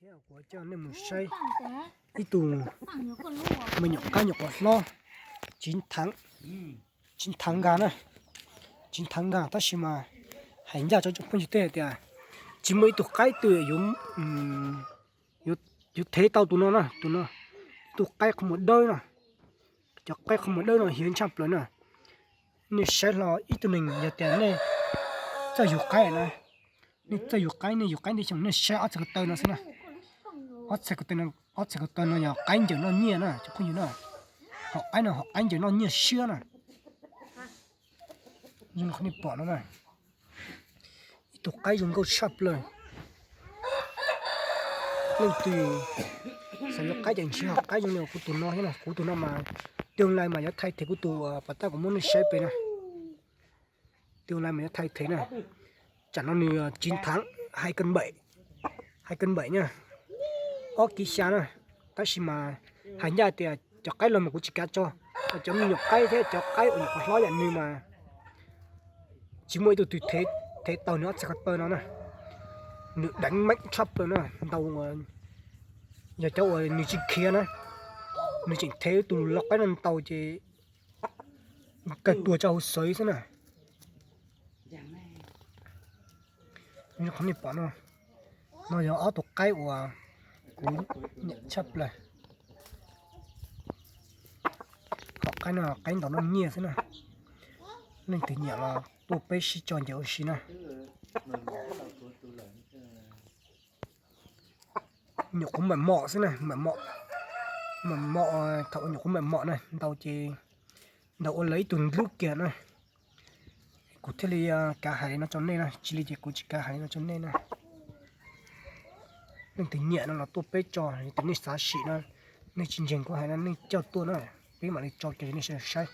Kuv coj nej mus saib ib tug me nyuam qaib nyuam qhuav hlob, tsis thav nkag na, tsis thav nkag tab sis mas hais ncaj rau cov phooj ywg tej hais tias tsis muaj ib tug qaib twg yuav thev tau tus no na, tus no, ib tug qaib qhov muag dawb no, cov qaib qhov muag dawb no hiav tshaj plaws na. Nej saib hlo ib tug neeg yog tias nej txawj yug qaib na, nej txawj yug qaib, nej yug qaib ntej xyoo nej saib ob txhais ko taw no xwb na. Ob txhais ko taw no, ob txhais ko taw no yog qaib ncaws noj nyiaj na cov phooj ywg na. Hom qaib no hom qaib ncaws noj nyiaj siab na. Zoo li qhov nej pom no na, ib tug qaib zoo nkauj tshaj plaws. Leej twg xav yuav qaib ces ntsib hom qaib zoo li kuv tus no thiab na. Kuv tus no mas tương lai mas yuav thaij thev kuv tus pas tag kuv muab nej saib pem na. Tương lai mas yuav thaij thev na. Tsam no nws chín tháng, hai cân bảy, hai cân bảy na, ob kis xya na. Tab sis mas hais ncaj tias cov qaib los mas kuv tsis kav tso, cov me nyuam qaib thiab cov qaib uas nyuam qhuav hlob yam nws mas tsis muaj ib tug twg thev tau nws ob txhais ko taw no na. Nws deev meej tshaj plaws na, ntau yog cov uas nws tsis khiav na, nws tseem thev tus lau qaib no ntau ces kawg tuag tso hauv xwb xwb na. Qhov nej pom no, no yog ob tug qaib uas kuv nyiam tshaj plaws. Hom qaib no qaib ntaus noj nyiaj xwb na. Leej twg nyiam los tuaj peb sib tso ncaws ua si na. Nyuam qhuav mam mom xwb na, mam mom, mam mom, thaum uas nyuam qhuav mam mom na ntau ces ntawd ua lawv ib tug ndlub kiag na. Kuv thiaj li kav hais li no rau nej na, tsis li ces kuv tsis kav hais li no rau nej na. Leej twg nyiam no los tuaj peb tso, yog tias nej xav sim no, nej tsis ntseeg kuv hais no nej coj tuaj na, peb mam li tso kiag nej saib.